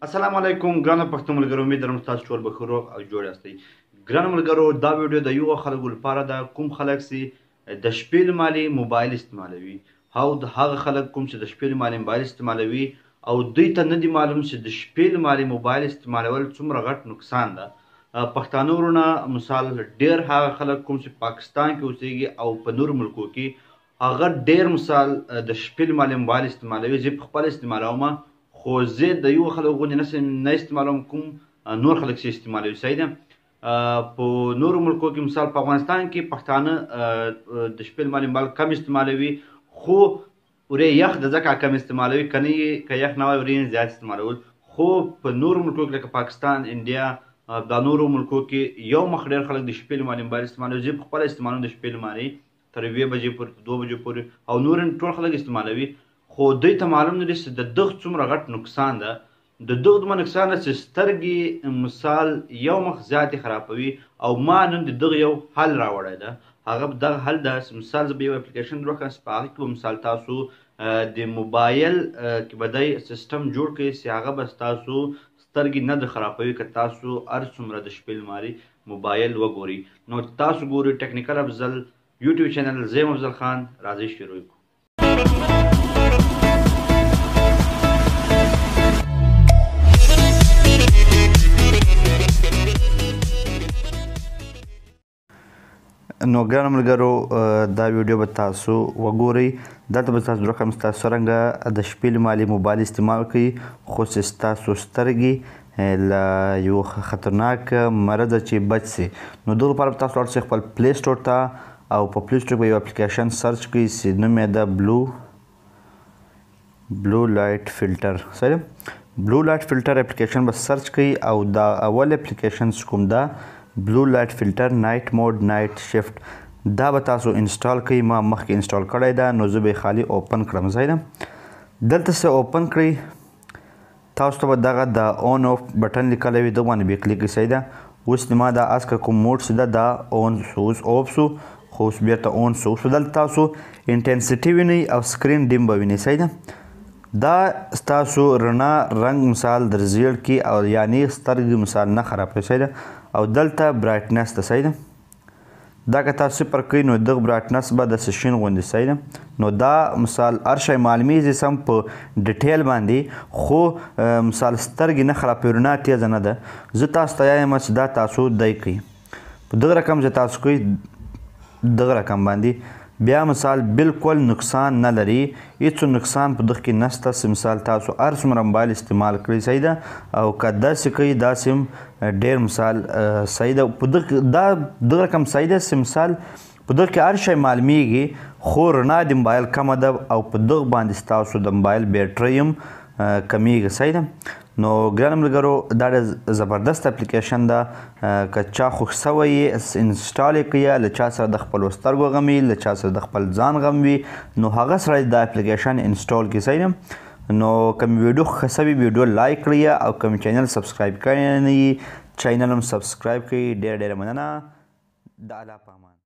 السلام علیکم ګرانو پښتو ملګرو، امید لرم تاسو ټول به ښه روغ او جوړ یاستئ. ګرانو ملګرو، دا ویډیو د یو خلکو لپاره ده کوم خلک چې د شپې له مالې موبایل استعمالوي او د هغه خلک کوم چې د شپې له مالې موبایل استعمالوي او دوی ته نه دي معلوم چې د شپې له مالې موبایل استعمالول څومره غټ نقصان ده. پښتانه وروڼه مثال ډېر هغه خلک کوم چې پاکستان کې اوسېږي او په نورو ملکو کې هغه ډېر مثال د شپې له مالې موبایل استعمالوي. زه په خپله استعمالوم، خو زه د یو خلکو غوندې نه استعمالوم کوم نور خلک چې استعمالوي. صحیح ده. په نورو ملکو کې مثال په افغانستان کې پښتانه د شپې له مالې موبایل کم استعمالوي، خو ورې یخ د ځکه کم استعمالوي، که نه یې که یخ نه وای ورې یې زیات استعمالول. خو په نورو ملکو کې لکه پاکستان، انډیا، دا نورو ملکو کې یو مخ ډېر خلک د شپې له مالې موبایل استعمالوي. زه په خپله استعمالوم د شپې له مالې تر یوې بجې پورې، تر دوه بجو پورې، او نور ټول خلک استعمالوي. خو دوی ته معلوم نه دي چې د دغه څومره غټ نقصان ده. د دغه دومره نقصان ده چې سترګې مثال یو مخ زیاتې خرابوي. او ما نن د دغه یو حل راوړی ده. هغه دغه حل ده چې مثال زه به یو اپلیکیشن دروښیم چې په هغه کې به مثال تاسو د موبایل کې به دی سیستم جوړ کړئ چې هغه به ستاسو سترګې نه د خرابوي که تاسو هر څومره د شپې لمرې موبایل وګورئ. نو تاسو ګورئ ټیکنیکل افضل یوټیوب چینل، زه یم افضل خان. راځئ شروع کړو. نو ګرانو ملګرو، دا ویډیو به تاسو وګورئ. دلته به تاسو درښیم چې تاسو څرنګه د شپې له مالې موبایل استعمال کړئ خو چې ستاسو سترګې له یو خطرناک مرضه چې بچ سي. نو دغه لپاره به تاسو لاړ شئ خپل پلی سټور ته، او په پلی سټور کې به یو اپلیکیشن سرچ کړئ چې نوم یې ده بلو لایټ فلټر. صحیح ده؟ بلو لایټ فلټر اپلیکیشن به سرچ کړئ، او دا اول اپلیکیشن چې کوم ده بلو لایټ فلټر نایټ موډ نایټ شفټ، دا به تاسو انسټال کړئ. ما مخکې انسټال کړی ده، نو زه به یې خالي اوپن کړم. صحیح ده؟ دلته څه اوپن کړئ، تاسو ته به دغه د اون اف بټن لیکلی وي، دغه باندې به کلیک کړئ. صحیح ده؟ اوس ما دا اسکه کوم موډ چې ده دا اون سو، اوس اوف سو، خو اوس بیرته اون سو. اوس دلته تاسو انټنسټي وینئ او سکرین ډیم به وینئ. صحیح ده؟ دا ستاسو رڼا رنګ مثال در زیړ کړي او یعنی سترګې مثال نه خرابوي. صحیح ده؟ او دلته برایټنس ده. صحیح ده؟ دا که تاسو صفر کړئ نو دغه برایټنس به داسې شین غوندې. صحیح ده؟ نو دا مثال هر شی معلومیږي سم په ډیټیل باندې، خو مثال سترګې نه خرابوي، رڼا تیزه نه ده. زه تاسو ته وایم چې دا تاسو دی کړئ په دغه رقم چې تاسو کړئ دغه رقم باندې بیا مثال بالکل نقصان نه لري، هیڅ نقصان په دغه کې نشته چې مثال تاسو هر څومره موبایل استعمال کړئ. صحیح ده؟ او که داسې کوئ داسې هم ډېر مثال صحیح ده. په دغه دا دغه رقم صحیح ده چې مثال په دغه کې هر شی معلومیږي، خو رڼا د موبایل کمه ده او په دغه باندې ستاسو د موبایل بیټرۍ هم کمیږي. صحیح ده؟ نو ګرانو ملګرو، دا ډېر زبردست اپلیکیشن ده. که چا خوښ سوی یې انسټال یې کړئ، له چا سره د خپلو سترګو غم وي، له چا سره د خپل ځان غم وي، نو هغه سره دا اپلیکیشن انسټال کړي. صحیح ده؟ نو که مې ویډیو ښه سوي ویډیو لایک کړئ، او که مې چینل سبسکرایب کړی نه یي چینل هم سبسکرایب کړئ. ډېره ډېره مننه. د الله په امان.